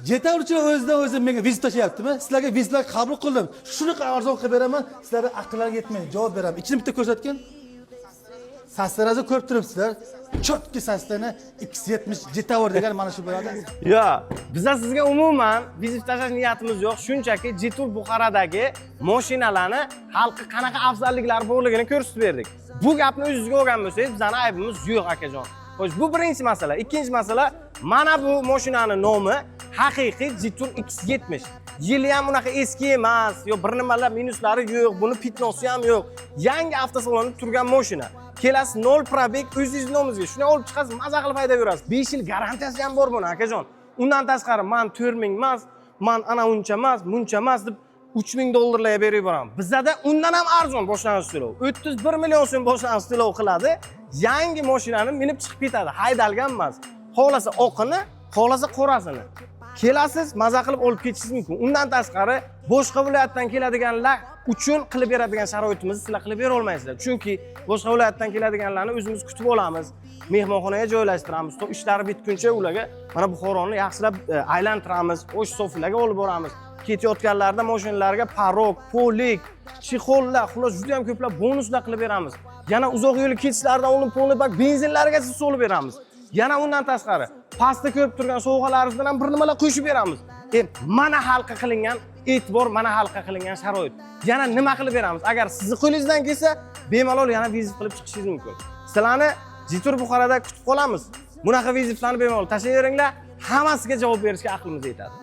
Jetour o'zidan o'zi menga вызов tashlayaptimi? Sizlarga вызов lar qabul qildim. Shunaqa arzon qilib beraman, sizlarni aqllariga yetmaydi. Javob beraman. Ichini bitta ko'rsatgin. Состояние si ko'rib turibsizlar. Чётко состояние X70 Jetour degan mana shu bo'ladi. Yo'q, biza sizga umuman вызов tashlash niyatimiz yo'q. Shunchaki Jetour Buxoradagi mashinalarni xalqqa qanaqa afzalliklari borligini ko'rsatib berdik. Bu gapni o'zingizga olgan bo'lsangiz, bizani aybimiz yo'q, akajon. Xo'sh, bu birinchi masala. Ikkinchi masala, mana bu mashinani nomi haqiqiy Jetour X70. Yili ham unaqa eski emas, yo bir nimalar minuslari yo'q, buni пятно si ham yo'q. Yangi avtosalonda turgan mashina. Kelasiz, 0 пробег, o'zingiz nomingizga. Shuni olib chiqasiz, maza qilib haydab yurasiz. 5 yil garantiyasi ham bor buni, akajon. Undan tashqari, man 4000 emas, man ana uncha emas, buncha emas deb 3000 dollarlarga berib yuboraman. Bizada undan ham arzon boshlang'ich to'lov. 31 million so'm boshlang'ich to'lov qiladi. Yangi mashinani minib chiqib ketadi. Haydalgan emas. Xohlasa oqini, xohlasa qorasini. Kelasiz, maza qilib olib ketishingiz mumkin. Undan tashqari, boshqa viloyatdan keladiganlar uchun qilib beradigan sharoitimizni sizlar qilib bera olmaysizlar. Chunki boshqa viloyatdan keladiganlarni o'zimiz kutib olamiz, mehmonxonaga joylashtiramiz. To ishlari bitguncha ularga mana Buxoroni yaxshilab aylantiramiz, osh sofilarga olib boramiz. Ketayotganlarida mashinalarga порог, полик, чехол lar, xullas, juda ham ko'plab bonuslar qilib beramiz. Yana uzoq yo'l ketishlaridan oldin полный bak benzinlarigacha solib beramiz. Yana undan tashqari, pastda ko'rib turgan sovg'alarimizdan ham bir nimalar qo'shib beramiz. Mana xalqqa qilingan e'tibor, mana xalqqa qilingan sharoit. Yana nima qilib beramiz? Agar sizni qo'lingizdan kelsa, bemalol yana вызов qilib chiqishingiz mumkin. Sizlarni Jetour Buxoroda kutib qolamiz. Bunaqa вызов larni bemalol tashlayveringlar, hammasiga javob berishga aqlimiz yetadi.